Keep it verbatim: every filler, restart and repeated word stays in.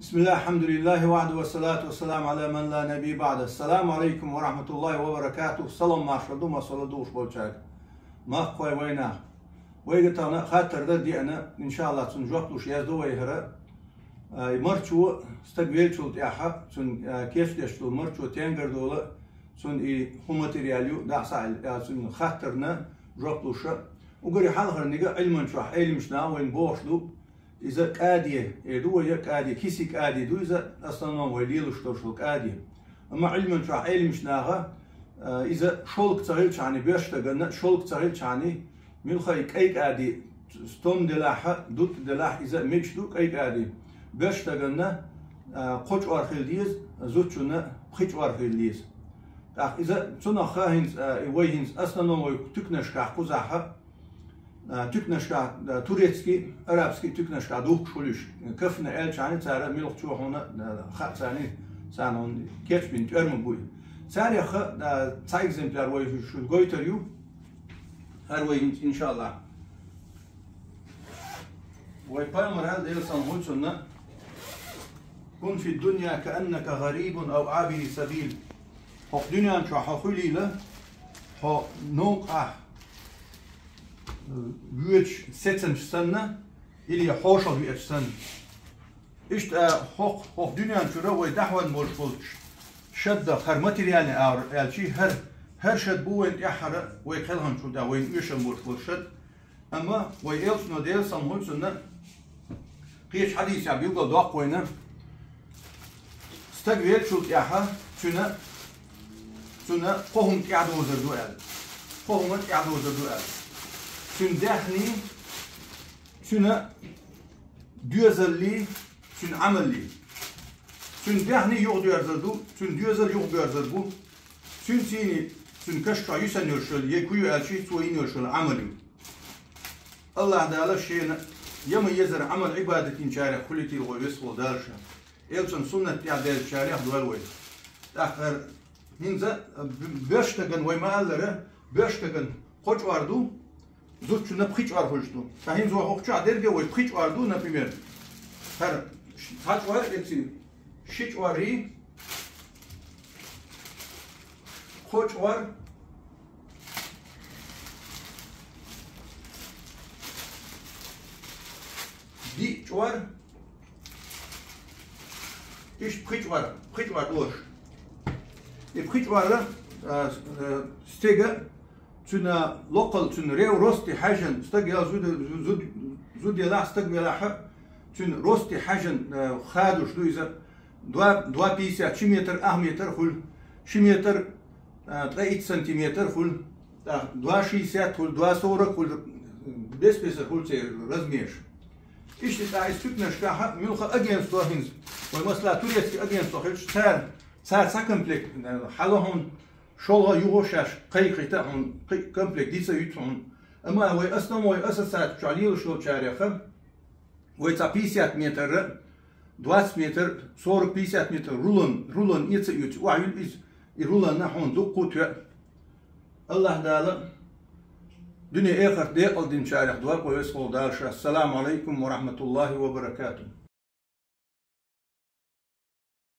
بسم الله، الحمد لله وحده، والصلاة والسلام على من لا نبي بعده. السلام عليكم ورحمة الله وبركاته. Салам-маршал ду массайолча духуш болчаьрга. Махкахой вайнах. Вайга тахана хаттар дар деана, иншаАллахӀ, цунна жоп луш язду вай хӀара. А, и марчо, стаг веллачул тӀехьа, цунна, а, кечдеш дола марчо тенгар дола, цунна и хӀун материал ю, дӀа а схьаийла, а, цунна хаттарна жоп луш. Уггаре хьалхарниг Ӏилманчохь, Ӏелимчу наха вайна бохуш ду, иза кӀади, э, ду вай кӀади, киси кӀади ду иза, основном вай лелаш долуш долу кӀади. Амма Ӏилманчохь, Ӏелимчу наха, э, иза шолгӀа ца хилчахьана, боьрша стаганна шолгӀа ца хилчахьана, муьлхха и кӀай кӀади, стом делахь а, дутт делахь а, иза мегаш ду кӀай кӀади. Боьрша стаганна, э, кхо чкъор хила деза, зудчунна пхи чкъор хила деза. ТӀаккха иза цунах ха хӀинца, э, вай хӀинца основном вай туьканашкахь кхузахь а, а, туьканашкахь, а, турецкий, арабский туьканашкахь духкуш хуьлуш, кафна аьлчахьана цара муьлххачо хьуна, а, хаа царна, царна хьуна кечбина тӀоьрмаг бу. Царех а, а, цхьа экземпляр вай шу-, шуьга гойтур ю, хӀара вай, иншаАллахӀ. Вай пайхамара аьлла, Делан салам хуьлда цунна: «كن في الدنيا كأنك غريب أو عابر سبيل». ХӀокху дуьнен чохь хьо хуьлийла, хьо новкъахь воьдуш сецнаш санна, или хьошалгӀа веача санна. Иштта хӀокху, хӀокху дуьнен чуьра вай дӀахьон болуш болчу шадда хӀара материальный агӀор аьлча, хӀара, хӀара шад бу вайна тӀаьххьара, вай кхелханчул тӀаьхьа вайна оьшам болуш болу шад. Амма вай элчано, Делан салам хуьлда цунна, кхечу хьадисехь билгалдоккху вайна, стаг веллачул тӀаьхьа цуьнан, цуьнан кхо хӀума тӀаьхьадозур ду аьлла. Кхо хӀума тӀаьхьадозур ду аьлла. Цуьнан даьхний, цуьнан доьзаллий, цуьнан Ӏамаллий. Цуьнан даьхний юхадоьрзур ду, цуьнан доьзал юхабоьрзур бу, цуьнан сийна, цуьнан каш чохь юьсун йолуш йолу, я кху ю аьлча, цо йина йолуш йолу Ӏамал ю. АллахӀ Дала шена я ма-еззара Ӏамал-Ӏибадат йинчарех хуьлийтийла вай Веза волу Дала ша. Элчан суннат тӀехь даьллачарех дойла вай. ТӀаккха хӀара хӀинца б-, боьрша стагана вай ма-аллара, боьрша стагана кхо чкъор ду, зудчунна пхи чкъор хуьлуш ду. Ткъа хӀинца вай хӀокху чохь дерг а вай пхи чкъор ду, например, хӀара ш-, цхьа чкъор, эций, ши чкъорий, кхо чкъор, диъ чкъор, иштта пхи чкъор, пхи чкъор долуш. И пхи чкъор, а, а, стеган, цуьнан локхал, цуьнан рев-, росте хьаьжжина, стаг ял зуда, зуд-, зуда елахь, стаг велахь а, цуьнан росте хьаьжжина, а, хадош ду иза. Два, два пятьдесят, ши метр, ах метр хуьлу, ши метр, а, ткъе итт сантиметр хуьлу, тӀаккха два шестьдесят хуьлу, два сорок хуьлу, бес-бесара хуьлу церан размераш. Иштта тӀаккха иза туьканашкахь а, муьлхха агентство хӀинца, вай масала турецкий агентство хилча, цара, цара цхьа комплект, а, хьала хьуна, шолгӀа, юха шаьш кхайкхийта хьуна, кхин комплект дийца а юьту хьуна. Амма вай основной ассоциаци чохь лелаш йолчарех а, вай цхьа пятьдесят метр, двадцать метр, сорок, пятьдесят метр рулон, рулон эца а оьцу, охьаюьллу иза, и рулонна хьуна дуккха а тоьа. АллахӀ Дала дуьне-эхарт декъал динчарех дойла вай Веза волу Дала ша. Ассаламу Ӏалайкум ва рахьматуллахӀи ва баракатухӀ.